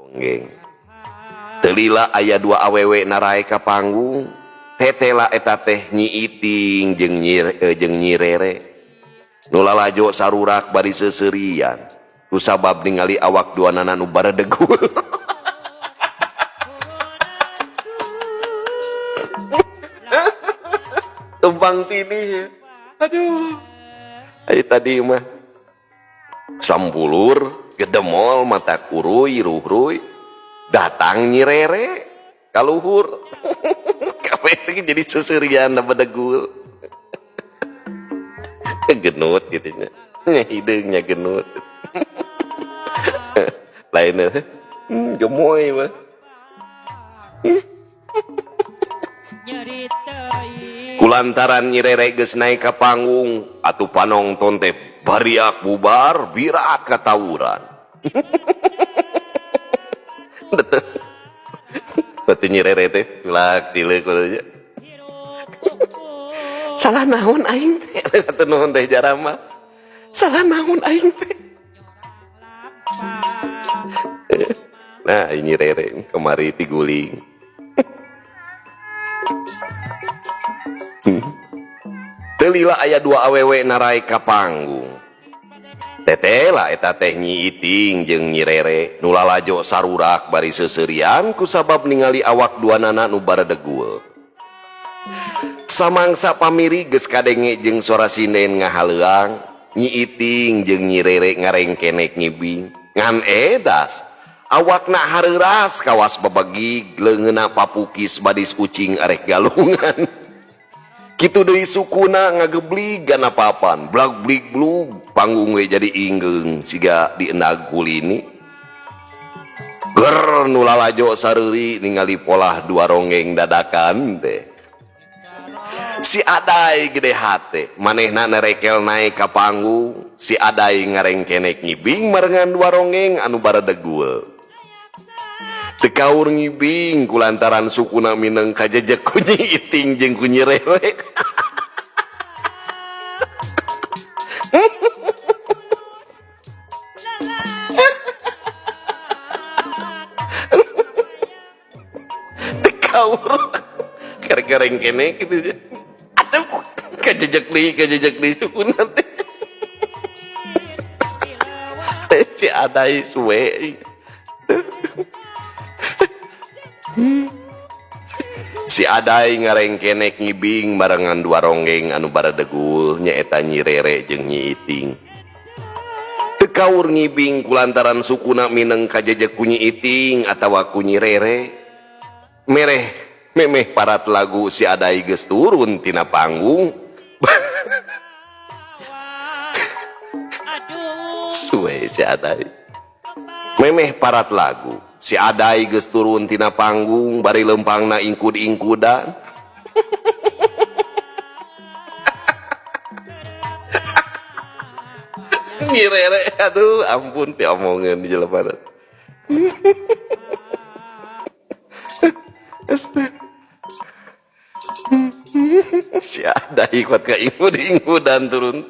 Ronggeng. Teu lila aya dua awewe narae ka panggung. Tetela eta teh Nyi Iting jeung Nyi Rere. Nu lalajo sarurak bari seuseurian. Kusabab ningali awak duanana nu baredegul. Tumpang tindih. Aduh. Ayo tadi mah sampulur gedemol mata kuruy ruhruy datang Nyi Rere kaluhur. Kabeh jadi seserian bedegul. Genut gitu nya. Nya hideungnya genut. Lainnya gemoy mah. Kulantaran Nyi Rere geus naik ka panggung atuh panonton teh bariak bubar birak katawuran. Berarti Nyi Rere teh tulak tileuk kudunya. Salah naon aing teh? Kata nuhun teh jarama. Salah naon aing teh? Nah, Nyi Rere kemari tiguling. Teu lila aya dua awewe narae ka panggung. Tetela eta teh Nyi Iting jeung Nyi Rere nu lalajo sarurak bari seuseurian kusabab ningali awak duanana nu baredegul. Samangsa pamiri geus kadenge jeung sora sinden ngahaleuang, Nyi Iting jeung Nyi Rere ngarengkenek ngibing. Ngan edas, awakna hareuras kawas babegig leungeunna papukis badis ucing arek galungan. Kitu deui sukuna ngageblig gana papan, blag blig blug panggung we jadi inggeung siga diendag kulini. Ger nu lalajo sareuri ningali polah dua ronggeng dadakan teh. Si Adai gede hate, manehna nerekel naik ka panggung, si Adai ngarengkenek ngibing marengan dua ronggeng anu baredegul. Teu kaur ngibing kulantaran sukuna mineng kajejek ku Nyi Iting jeung ku Nyi Rere. Teu kaur kereng-kereng gitu. Aduh, kajejek deui sukuna teh. Si Adai suwe. Si Adai ngarengkenek ngibing barengan dua ronggeng anu baredegul nyaeta Nyi Rere jeung Nyi Iting. Teu kaur ngibing kulantaran sukuna mineng kajejek ku Nyi Iting atawa ku Nyi Rere. Mereh memeh parat lagu si Adai geus turun tina panggung. Suwe si Adai. Memeh parat lagu si Adai geus turun tina panggung bari lempangna ingkud-ingkudan. Nyi Rere aduh ampun diomongeun di jelema. Si Adai kuat ka ingkud-ingkudan turun.